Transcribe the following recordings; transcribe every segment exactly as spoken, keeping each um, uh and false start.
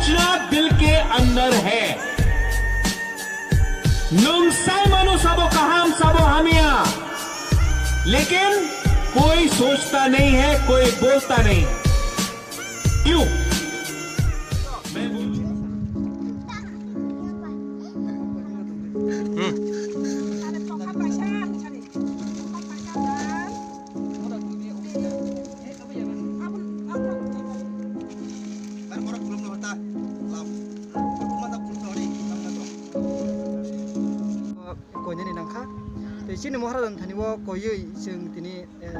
दिल के अंदर है। Nwng sai mano sabo kaham sabo hamya, lekin koi sochta nahi hai, koi bolta nahi. Kyun? Koinani nangkha. Tei chini Maharaja ni thani o koiwi chwng tini, eh,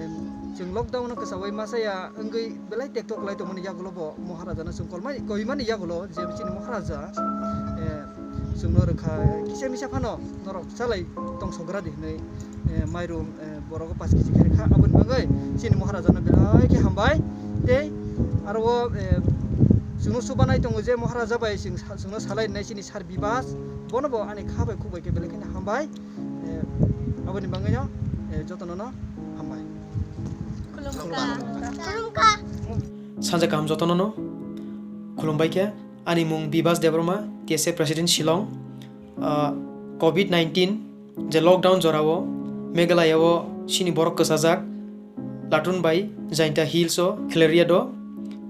em, chwng lockdown no kwchawui masa ya wngwi belai tekto kwlai tongmani yagulo bo Maharaja no chwng kolmani koimani yagulo je chini Maharaja, eh, chwngno rwkha kisa misa phano norok chalai tongsogra di hinwi, eh, mairum, eh, borok pass kisi khe rwkha. Aboni bagwi chini Maharaja no belai khe hambai. Tei aro o, eh, chwngno chubanai tongo je Maharaja bai chwng sa-, chwngno salai rinai chini sir Bibas, bono bo ani kha bai khuk bai khe belai kheno hambai. Eh, aboni bagwi no, eh, jotono no hambai. Khulumkha. Khulumkha. Sanja kaham jotono no khulumbai khe. Ani mung Bibas Debbarma, T S A President Shillong. Ah, covid nineteen je lockdown jorao Meghalaya o chini borok kwchajak Latun bai Jaintia Hills o Kheleria do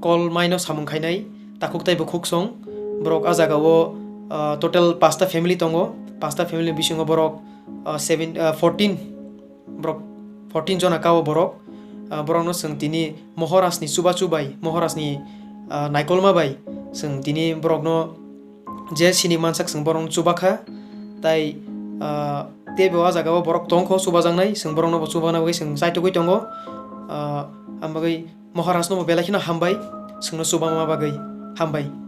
kol maino samung khainai takhuk tei bukhuk song borok a jaga o, ah, total pasta family tongo. Pasta family bisingo borok, ah, seven, ah, fourteen borok, fourteen jona kao borok, ah, borokno chwng tini Mohorajni chubachu bai, Mohorajni, ah, naikolma bai chwng tini borokno je sini mansak chwng borokno chubakha, tai, ah, teibo a jagao borok tongkho chubajaknai, chwng borokno bo chubana bagwi chwng chaitugwi tongo, ah, ang bagwi Mohorajno bo belai kheno hambai, chwngno chubama bagwi hambai.